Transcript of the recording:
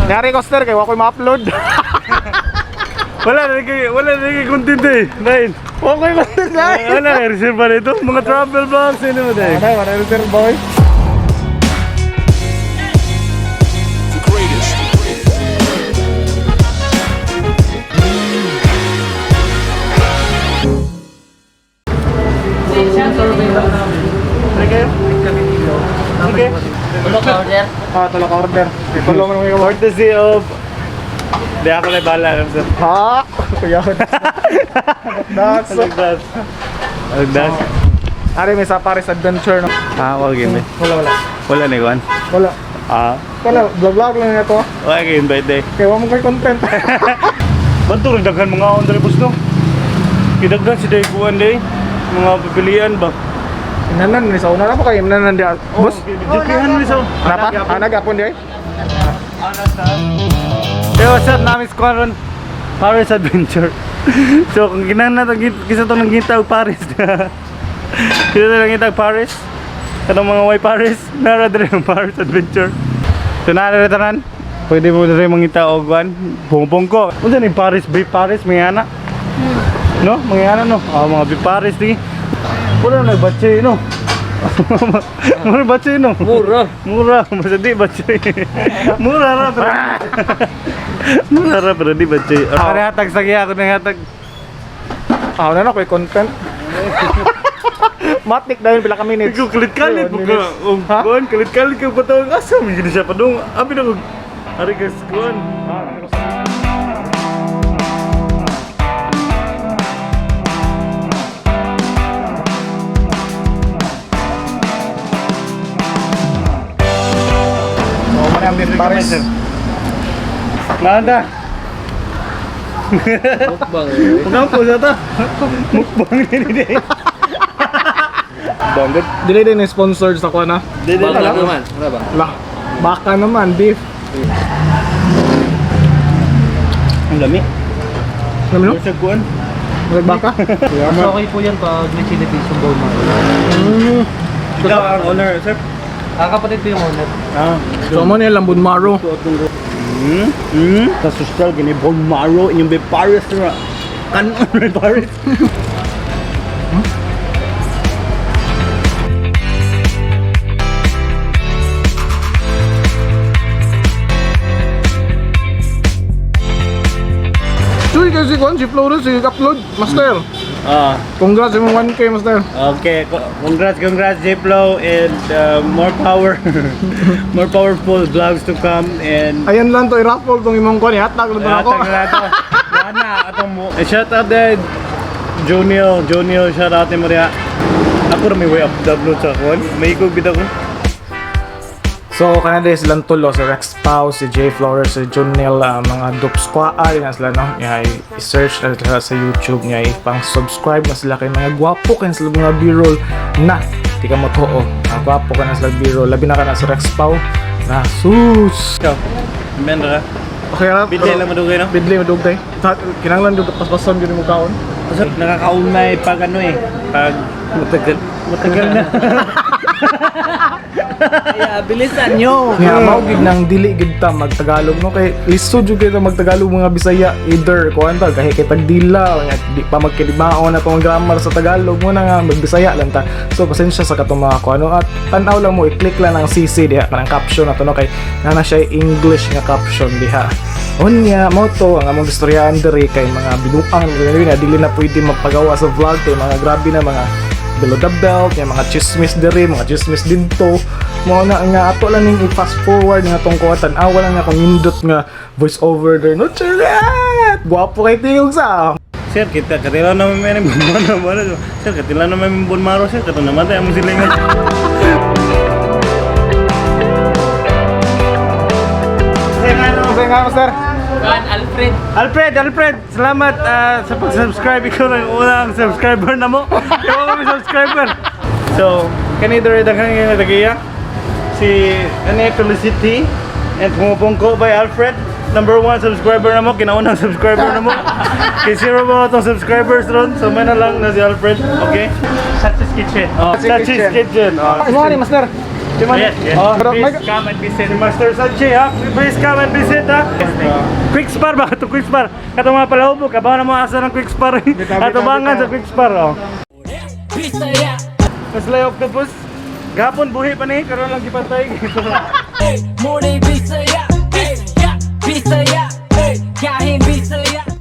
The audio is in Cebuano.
Nyari ko, sir, kay wa ko'y ma-upload. Wala na kay content eh. Dahil. Wa ko'y content na. Wala na reserve ba nito? Mga travel vlogs ano mo dahil. Wala, wala reserve boy. The greatest. Sige. Sige. Tulog ka order. Ah, tulo ka order. Tulo mo naman yung Courtesy of. Di ako na bahala alam sir. Ha? Kuya ko. That's Alagdas. Alagdas. Ari may sa Paris Adventure no. Ah, wag yun eh. Wala, wala. Wala na ikuan. Wala. Ah, Wala, vlog-vlog lang na to. wala kayo invite eh. Kaya wa mo kay content. Banto rin daghan mga on diri boss no. Kidaghan si Dayguan day. Mga pipilian ba? Inanan ni sa una na pa kayo inanan di. Boss. Jokihan ni sa. Ana pa? Ana gapon di ay? Hey, what's up? Nami Squadron Paris Adventure. So, kung ginang na kisa to nang gintawag Paris. Kisa to nang gintawag Paris. Katong mga way Paris, nara diri ang Paris Adventure. So, nara diri tanan. Pwede mo diri mangita og kuan, pungpong ko. Unsa ni Paris, Beef Paris, mga ana? No, mga ana no. Ah, mga beef Paris di. Wala na nagbatse no. Mura batse no. Mura. Mura, basta di batse. Mura ra pero. Mura ra pero di batse. Ako na hatag sa ako na hatag. Ah, wala na koy content. Matik dahil pila ka minutes. Ikaw kalit-kalit mo ka. Og Ha? kuan kalit-kalit ka patawag asa man gid siya padung. Abi na kog ari ka kuan. So, mo na ang beef Paris. Nada. Mukbang. Mukbang po sa ta. Mukbang ni ni. Banggot. Dili din ni sponsored sa kuan ah. Dili Baka lang. naman. Wala ba? Lah, baka naman beef. Ang lami. Alam mo? Sa kuan. Murag baka. Mas okay po yan pag may chili paste yung bone marrow. Ikaw ang owner, sir. Ah, kapatid ko yung owner. Ah. So mo na lang bone marrow. Sa social gini bone marrow inyong be Paris ra. Kanon rin Paris. Tuy kasi kuan si Flores si upload master. Ah, Congrats sa imong 1K, master. Okay. Congrats, congrats, Jplo, and more power, more powerful vlogs to come. And Ayan lang to i-raffle tong imong kuan, ihatag lang to ako. Hatag na to. Wala na atong mo. Eh, shout out din Joniel, Joniel, shout out ni Maria. Ako ra may way up upload sa kuan. May ikog bitaw ko. So kanada silang tulo, si Rex Pau, si Jay Flores, si Junel, mga Dupsquaa na sila no. Nya i-search na sila sa YouTube niya, pang subscribe na sila kay mga gwapo kay sila mga B-roll na di ka motuo. Mga gwapo ka na sila B-roll. Labi na ka na si Rex Pau na sus. Ikaw. Men ra. Okay ra. Bidlay lang madugay no. Bidlay madugay. Kinahanglan jud paspason jud mo kaon. Kasi nakakaumay pag ano eh, pag matagal, matagal na. Kaya bilisan nyo. Nga mao gid nang dili gid ta magtagalog no kay lisod jud kay ta magtagalog mga Bisaya either kuan ta gahi kay tagdila o nga di pa magkilimaon na tong grammar sa Tagalog mo na nga magbisaya lang ta. So pasensya sa katong mga kuan no at tan-aw lang mo i-click lang ang CC diha kanang caption na to no kay naa na siya English nga caption diha. Unya mo to ang among istoryahan diri kay mga binuang na dili na pwede magpagawa sa vlog kay mga grabe na mga below the belt, yung mga chismis diri, mga chismis didto. Mao na nga ato lang ning i-fast forward nga tong kuha tan-awa lang nga kung nindot nga voice over there no charet. Gwapo kay tingog sa. Sir, kita katila naman may bone marrow. Sir, katila naman may bone marrow, sir. Kato namatay ang silingan. Sir, ano? Kasi nga master. Kan Alfred. Alfred, Alfred, salamat sa pag-subscribe. Ikaw na yung unang subscriber na mo. Ikaw kami subscriber. So, kani dere daghang nga nagagiya. Si ano Felicity and pumupungko by Alfred. Number one subscriber na mo, kinaunang subscriber na mo. Kay zero ba itong subscribers ron? So may na lang na si Alfred, okay? Sachi's Kitchen. Oh, Sachi's Sachi's Kitchen. Kitchen. Oh, Ano ni master? Di man? Yes. Oh, Pero Please come and visit. Si Master Sachi ha. Please come and visit ha. Quick Spar ba? Ito Quick Spar. Kato mga palahubog, kabaw na mo asa ng Quick Spar. Atubangan sa Quick Spar oh. Maslay octopus. Gapon buhi pa ni, karon lang gipatay. Morning Bisaya.